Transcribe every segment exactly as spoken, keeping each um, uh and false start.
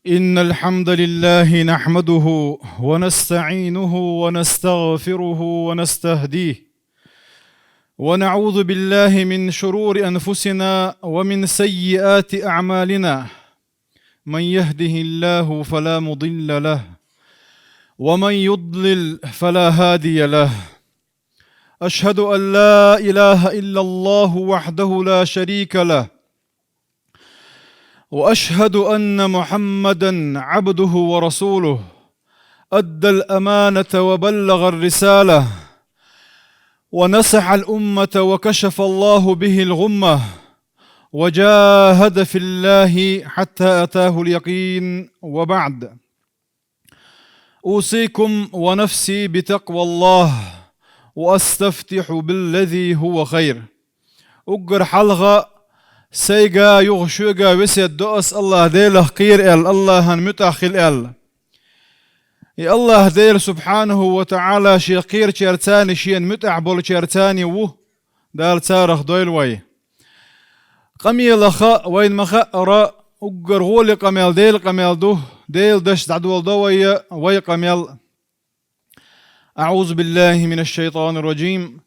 إن الحمد لله نحمده ونستعينه ونستغفره ونستهديه، ونعوذ بالله من شرور أنفسنا ومن سيئات أعمالنا. من يهده الله فلا مضل له، ومن يضلل فلا هادي له. أشهد أن لا إله إلا الله وحده لا شريك له، وأشهد أن محمدا عبده ورسوله، أدى الأمانة وبلغ الرسالة، ونصح الأمة وكشف الله به الغمة، وجاهد في الله حتى أتاه اليقين، وبعد. أوصيكم ونفسي بتقوى الله، وأستفتح بالذي هو خير. Уггар хьалха сайга, юха шуьга весет до ас АллахӀ Делах кхера аьлла, АллахӀан муьтӀахь хила аьлла. И АллахӀ Дела субхьанаху ва таӀала Шех кхерачаьрца а, Шена муьтӀахь болчаьрца а ву, Дала царах дойла вай. Къамелаха вайна ма-хаъара, уггар гӀоле къамел Делан къамел ду, Делан дашца дӀадоладо вай вай къамел. أعوذ بالله من الشيطان الرجيم.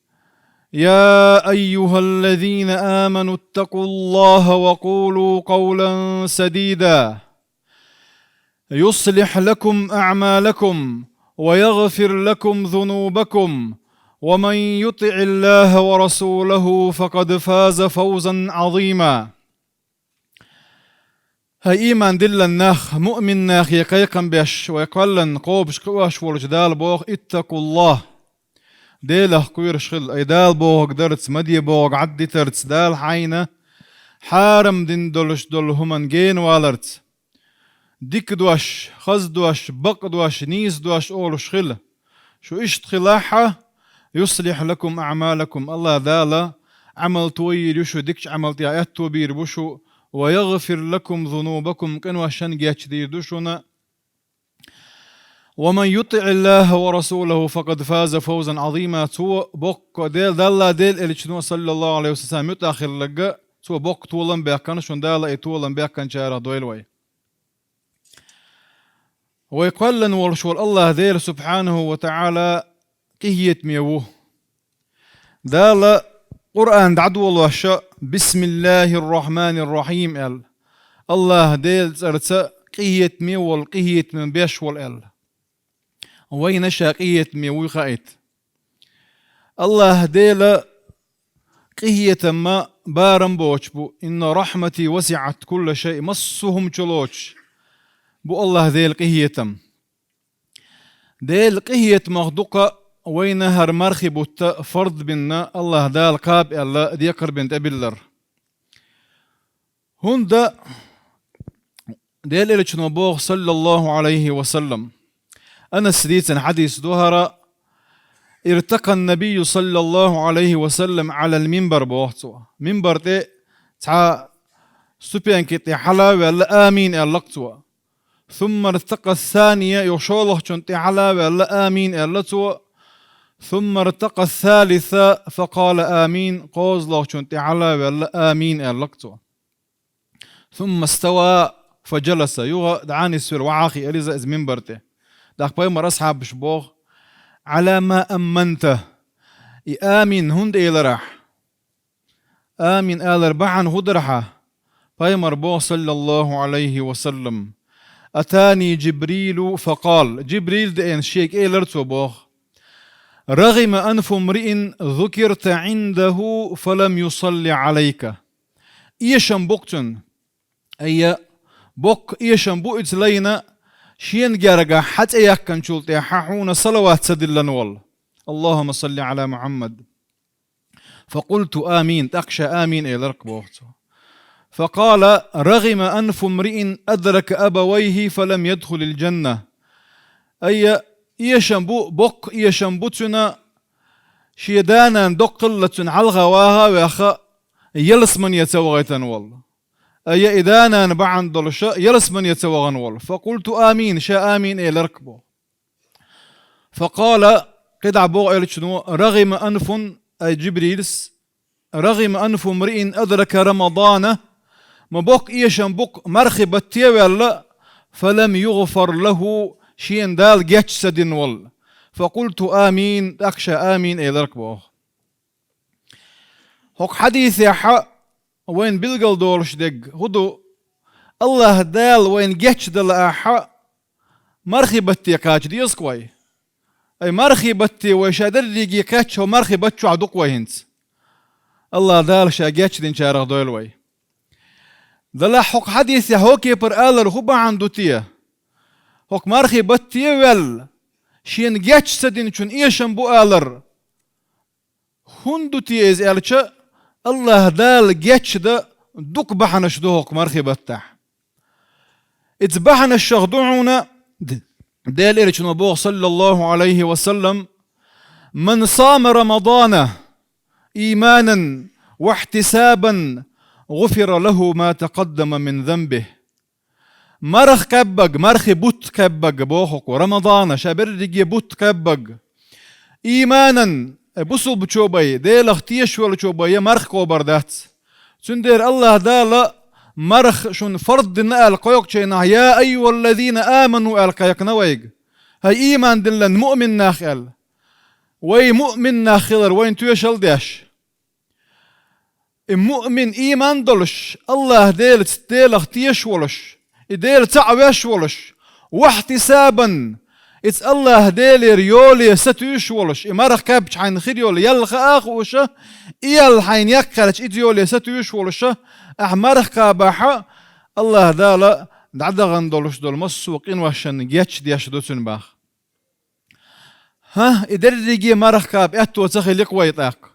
يا أيها الذين آمنوا اتقوا الله وقولوا قولا سديدا يصلح لكم أعمالكم ويغفر لكم ذنوبكم ومن يطع الله ورسوله فقد فاز فوزا عظيما. ХӀай ийман диллина нах, муъмин нахе кхайкхам беш, вай кхоьллина кхобуш кхиош волчу Дала боху: «ИттакъуллахӀ». Делах кхоьруш хила, ай Дала бохург дарца, ма де бохург Ӏаддитарца, Дала хьайна хьарам дина долуш долу хӀуманна гена валарца, дика дош, хаза дош, бакъ дош, нийса дош олуш хила. Шу иштта хилахь, «юслихь лакум аъмалакум», АллахӀ Дала Ӏамал тойийр ю шу, дикачу Ӏамал тӀехь аьтто бийр бу шу, «ва ягъфир лакум зунубакум», къиношна гечдийр ду шуна. «Ва ман ютиъиллахӀа ва расулахӀу факъад фаза фавзан Ӏазима». Цо боккха Дел-, Далла Дел элчано, саллаллаху Ӏалайхи ва саллам, муьтӀахь хилларг, цо боккха толам баьккхина шуна, Дала и толам баьккхинчарах дойла вай. Вай кхоьллина волуш волу АллахӀ Дела субхьанаху ва таӀала къинхетаме ву. Дала Къуръан дӀадолош а: «БисмиллахӀир-рахьманир-рахьим», – аьлла. АллахӀ Делан цӀарца къинхетаме волу, къинхетаме беш волу аьлла. Вайна ша къинхетаме вуй хаийта. АллахӀ Дела къинхетам барам боцуш бу. «Инна рахьмати васиӀат кулла шай», массо а хӀума чулоцуш бу АллахӀ Делан къинхетам. Делан къинхетамах ду-кх вайна хӀара мархи бутт фарз бина, АллахӀ Дала кхаба аьлла декхар бина тӀебиллар. ХӀунда Делан элчано боху, саллаллаху Ӏалайхи ва саллам, Анаса дийцина хьадис ду хӀара: «Иртакъа ан-набийю саллаллаху Ӏалайхи ва саллам Ӏалал минбар», – боху цо. Минбар тӀе цхьа ступеньки тӀе хьала а ваьлла, «Амин» аьлла-кх цо. «Сумма иртакъа ас-санийя», юха шолгӀачунна тӀе хьала а ваьлла, «Амин» аьлла цо. «Сумма иртакъа ас-салиса факъала амин», кхозлагӀчунна тӀе хьала а ваьлла, «Амин» аьлла-кх цо. «Сумма истава фаджаласа», юха дӀа а нисвелла, вахьа а хиира иза, иза минбар тӀе. ТӀаккха пайхамаран асхьабаша боху: «Ӏала ма амманта?» И «Амин» хӀунда элира ахь? «Амин» алар бахьана хӀун дара хьан? Пайхамара боху, саллаллаху Ӏалайхи ва саллам: «Атани Джибрилу факъал». Джибрил деана шега элира цо боху: «РагӀима анфу мриин зукирта Ӏиндаху фалам юсалли Ӏалайка». Эшам бу-кх цуьнан. Айя, боккха эшам бу иза лайна, шена гергахь хьан цӀе яьккхинчул тӀаьхьа хьуна салават ца диллина волу. «Аллахумма салли Ӏала Мухьаммад». «Факъулту амин», тӀаккха ша амин элира-кх боху цо. «Факъала: рагӀима анфу мриин адрака абавайхи фалам ядхулил джанна». Айя, эшам бу, боккха эшам бу цуьнан, шен да-нана доккхалла цуьнан хьалха ваха а ваьхна, ялсамане ца вахийтина волу. Айя, и да-нана бахьана долуш ялсамане ца вахана волу. «Факъулту амин», ша амин элира-кх боху. «Факъала», кхидӀа боху элчано: «РагӀима анфун», ай Джибрилс, «рагӀима анфу мриин адрака Рамадана», ма боккха эшам бу-кх мархи батте а ваьлла, فلم يغفر له, шена Дала геч ца дина волу. فقلت آمين, тӀаккха ша амин элира боху. ХӀокху хьадисехь вайна билгалдолуш дерг хӀун ду? АллахӀ Дала вайна геч дала ахьа, мархи батте кхача деза-кх вай. Ай, мархи батте вай ша дерриге кхаьчча, хӀо мархи бат чохь ду-кх вай хӀинца. АллахӀ Дала ша геч динчарах дойла вай. Далахь хӀокху хьадисехь хӀокепара алар хӀун бахьана ду те? ХӀокху мархи батте ваьлла, шена геч ца динчун эшам бу алар. ХӀунда ду те иза аьлча, АллахӀ Дала геч дан дукха бахьанаш ду хӀокху мархи баттахь. Иза бахьанашах ду хьуна, Делан Элчано боху, саллаллаху Ӏалайхи ва саллам: «من صام رمضان إيمانا واحتسابا غفر له ما تقدم من ذنبه». Марха кхаьббаг, мархи бутт кхаьббаг боху-кх, Рамадан, ша берриге бутт кхаьббаг. Ийманан, э, бусулбачо бай, Делах тешаш волчо бай, я марха кхобар дац. Цундела АллахӀ Дала марха шуна фард дина аьлла кхойкхучу хенахь, «يا أيها الذين آمنوا», аьлла кхайкхина вайга. ХӀай ийман диллина муъмин нах аьлла. Вай муъмин нах хилар вайна тоьшалла деш. И муъмин, ийман долуш, АллахӀ Делаца, Делах тешаш волуш, и Дела цхьаъ веш волуш, вахьтисабан, иза АллахӀ Делера йоле сатуьйсуш волуш, и марха кхаьбча хьайна хир йолу ял хаа а хууша, и ял хьайна яккхаьлча иза йоле сатуьйсуш волуша, ахь марха кхабахьа, АллахӀ Дала дӀадахана долуш долу массо а къиношна гечдеш ду цуьнан баха. ХӀа, и дерриге марха кхаба аьтто ца хилла-кх вай тӀаккха.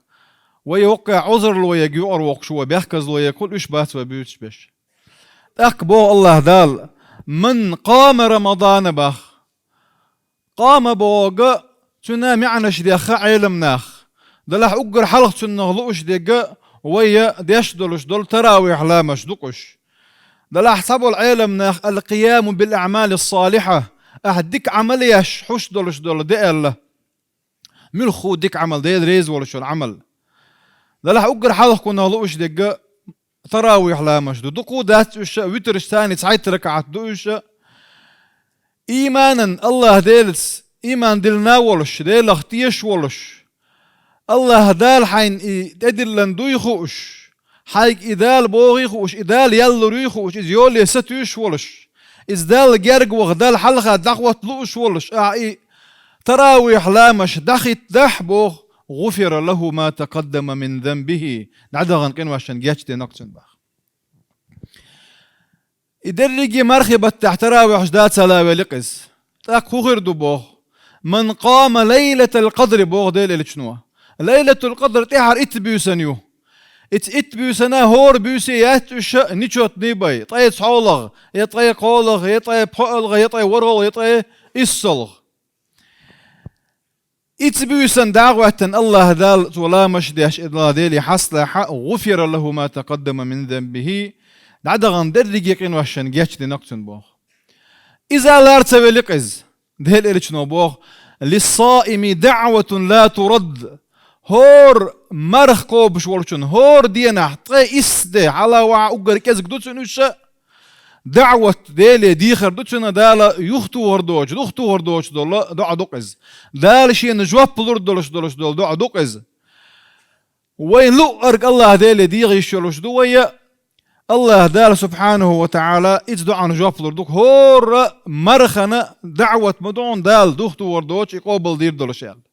Вай воккха Ӏузурло ерг юкъара воккхуш вай, бехказло ерг хуьлу, уьш бац вай буьйцуш берш. ТӀаккха боху АллахӀ Дала: «من قام رمضان», бах. Къама бохург, цуьнан маьӀнаш дехна Ӏеламнаха. Делахь уггар хьалха цунах лууш дерг вай деш долуш долу таравихь ламазаш ду-кх уьш. Делахь цхьаболу Ӏеламнаха: «القيام بالأعمال الصالحة», ахь дика Ӏамал еш хьуш долуш долу де аьлла. Муьлхха дика Ӏамал, Дела реза волуш йолу Ӏамал. Делахь уггар хьалхахь лууш дерг таравихь ламазаш ду. Дукха дац уьш, витрш царна цхьайтта ракаӀат ду уьш. Ийманан, АллахӀ Делаца ийман диллина волуш, Делах тешаш волуш, АллахӀ Дала хьайна и тӀедиллина дуй хууш, хьайга и Дала бохий хууш, и Дала ял лур юй хууш, иза йоле сатуьйсуш волуш, иза Далла герга ваха, Далла хьалха дӀахӀотта лууш волуш, ахь и таравихь ламазаш дӀахӀиттахь, боху, «غفر له ما تقدم من ذنبه», дӀадахана къиношна гечдина-кх цуьнан баха. И дерриге мархи баттахь таравихьаш дацахь лавелли-кх иза. ТӀаккха хӀун хир ду боху? «من قام ليلة القدر», боху Делан Элчано. Лайлатул-Къадр тӀаьхьара итт буьйсан ю. Иза итт буьйсана хӀора буьйса яц уьш нечётный бай. Ткъе цхьолгӀа, я ткъе кхоалгӀа, я ткъе пхоалгӀа, я ткъе ворхӀалгӀа, я ткъе иссалгӀа. Итт буьйсан дӀа а гӀоьттина АллахӀ Дала цо ламазаш деш, и АллахӀ Деле хьастахьа, «غفر له ما تقدم من ذنبه», дӀадахана дерриге къиношна гечдина-кх цуьнан боху. Иза лар ца велли-кх иза. Делан Элчано боху: «للصائم دعوة لا ترد». ХӀора марха кхобуш волчун, хӀора денахь, ткъе исс де, хьала ваха уггар кӀезиг ду цуьнан уьш, даӀват Деле дехар ду цуьнан Дала юхатохар доцуш, духатохар доцуш долу доӀа ду-кх иза. Дала шена жоп лур долуш долуш долу доӀа ду-кх иза. Вайн луъург АллахӀ Деле деха йиш йолуш ду вай, АллахӀ Дала субхьанаху ва таӀала иза доӀана жоп лур ду-кх. ХӀора мархана даӀват ма ду хьуна Дала духатохар доцуш и къобалдийр долуш аьлла.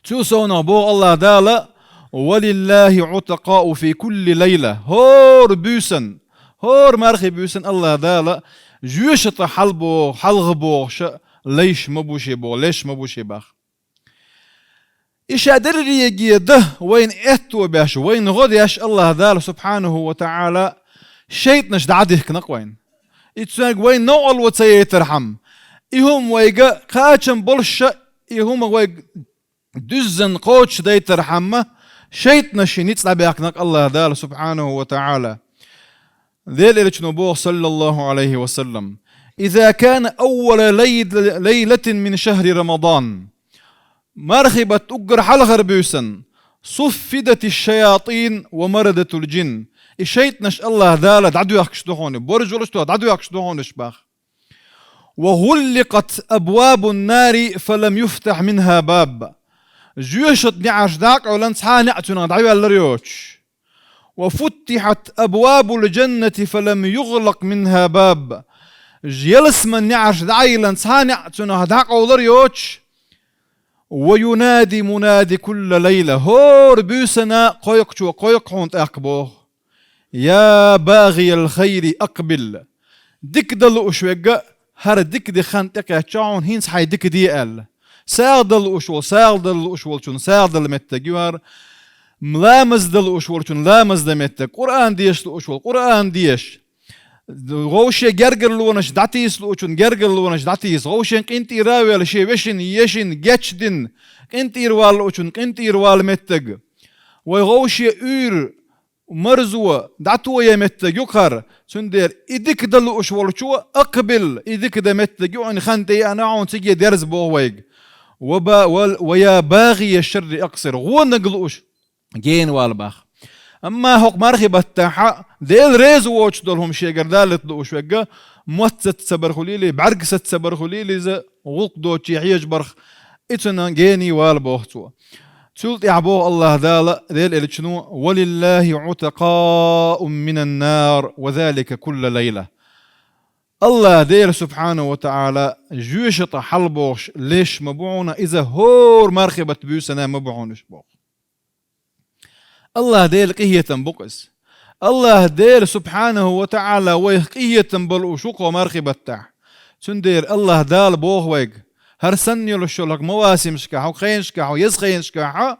Цул совнах боху АллахӀ Дала: «ولله عتقاء في كل ليلة». ХӀора буьйсан, хӀора мархи буьйсан АллахӀ Дала жоьжахати хьалбо-, хьалхабохуш лайш ма бу шен боху, леш ма бу шен баха. И ша дерриге дан вайна аьтто беш, вайна гӀо деш АллахӀ Дала субхьанаху ва таӀала шайтӀанаш дӀадихкина-кх вайна. И цуьнга вайна новкъарло ца яйтархьама, и хӀума вайга кхачам болуш а, и хӀума вайга дуьззина кхочушдайтархьама, шайтӀанаш шен ницкъ дӀабаьхкина-кх АллахӀ Дала субхьанаху ва таӀала. Делан Элчано боху, саллаллаху Ӏалайхи ва саллам: «إذا كان أول ليل-، ليلة من شهر رمضان». Мархи баттан уггар хьалхара буьйсан: «صفدت الشياطين ومردة الجن». И шайтӀанаш АллахӀ Дала дӀадоьхкаш ду хьона, боржалаш то дӀадоьхкаш ду хьона уж бах. وغلقت أبواب النار فلم يفتح منها باب. Жоьшат неӀарш дӀакъевлан, цхьа а неӀ цунах дӀаваьллар йоцуш. وفتحت أبواب الجنة فلم يغلق منها باب. Ялсаман неӀарш дӀайиллан, цхьа а неӀ цунах дӀакъовлар йоцуш. وينادي مناد كل ليلة. ХӀора буьйсанна кхойкхучо кхойкху хьона тӀаккха боху: يا باغي الخير أقبل. Дика дан лууш верг, хӀара дика де хан тӀекхаьчча хьуна, хӀинца хьайн дика де аьлла. СагӀа дан лууш волу, сагӀа дан лууш волчун сагӀа дала меттиг ю хӀара. Ламаз дан лууш волчун ламаз дан меттиг. Къуръан деша лууш волу, Къуръан деша. ВӀовше гергарлонаш дӀатийса луучун гергарлонаш дӀатийса. ВӀовшен къинтӀера а велла, шен вешин, ешин гечдина, къинтӀера вала луучун къинтӀера вала меттиг. Вай вӀовше уьйр марзо дӀатоя меттиг ю хӀара, цундела и дика дан лууш волчо акъбил, и дика дан меттиг ю, хӀинца хан тӀееана хьуна, циге дерза боху вайга. Ва ба-, вал-, ва я багӀия шарри акъсир, гӀонаг лууш гена вала бах. Амма хӀокху мархи баттахьа Дела реза воцуш долу хӀума шегара далийта лууш верг, моццаца ца бар хуьлийла, бӀаьргашца ца бар хуьлийла, иза гӀуллакх доцуче хьежа барх, и цунна гена вала боху цо. Цул тӀаьхьа боху АллахӀ Дала, Дела элчано: «Ва лиллахи утакъаун минан нар, ва залика кулла лайла». АллахӀ Дела субхьанаху ва таӀала жоьшатӀа хьалабохуш леш ма бу хьуна, иза хӀора мархи бутт буьйсанна ма бу хьуна уьш боху. АллахӀ Дела къинхетам бу-кх иза. АллахӀ Дела субхьанаху ва таӀала вайх къинхетам бан лууш ву-кх хӀокху мархи баттахь. Цундела АллахӀ Дала боху вайга, хӀара санна йолуш йолу хӀокху мавасимашкахь, хӀокху хенашкахь, хӀокху еза хенашкахь: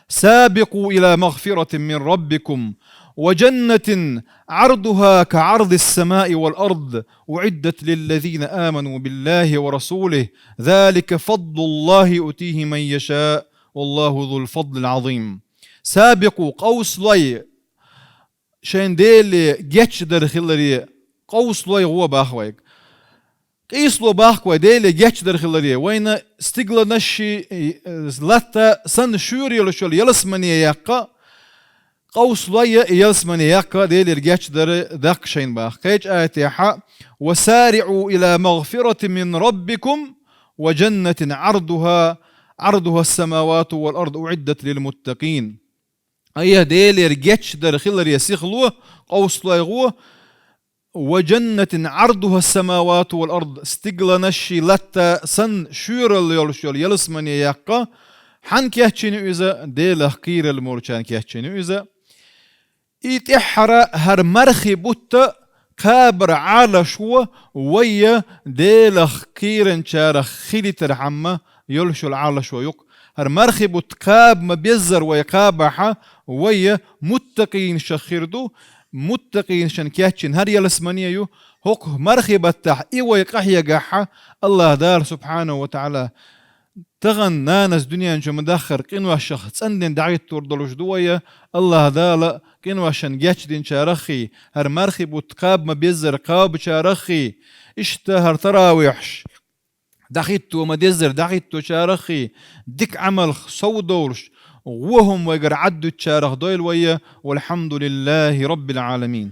«Сабикъу ила магфиратин мин раббикум ва джаннатин, гӀардуха ка гӀардис самаи вал ард, уӀиддат лиллазина аману биллахи ва расулихи, залика фадлуллахи юътихи ман яшаъ, валлаху зул фадлил гӀазим». Сабикъу, къовсалой, шайн Деле гечдар хиларе къовсалой гӀо бах вайга. Къийсало бах-кх вай Деле гечдар хиларе, вайна стигланаш а, э, латта санна шуьйра йолуш йолу ялсамане яккха, къовсалой я и ялсамане яккха, Делера гечдар даккха шайна бах. Кхечу аятехьа: «Ва сариӀу ила магфиратин мин раббикум ва джаннатин гӀардуха, гӀардуха ас-самавату вал ард уӀиддат лил муттакъин». Айхьа Делера гечдар хиларе сихало, къовсалой гӀо, «ва джаннатин гӀардуха ас-самавату вал ард», стигланаш а, латта санна шуьйралла йолуш йолу ялсамане яккха, хьанна кечйина ю иза? Делах кхийралла волчарна кечйина ю иза. И тӀаьххьара хӀара мархи бутт кхабар Ӏалашо вай Делах кхийринчарах хилийтархьама йолуш йолу Ӏалашо ю-кх. ХӀара мархи бутт кхаба ма-беззара вай кхабахьа, вай муттакъинашах хир ду, муттакъинашна кечйина хӀара ялсамане ю, хӀокху мархи баттахь и вай къахьегахьа, АллахӀ Дала субхьанаху ва таӀала тахана нанас дуьнен чу ма-даххара къиношах цӀандина дӀахӀиттор долуш ду вай, АллахӀ Дала къиношна гечдинчарах а, хӀара мархи бутт кхаба ма-беззара кхабачарах а, иштта хӀара таравихьаш дӀахӀитто ма-деззара дӀахӀитточарах а, дика Ӏамалх совдовлуш, вон хӀума вайгара Ӏаддуьтучарах дойла вай, валхьамдулиллахи раббил гӀаламин.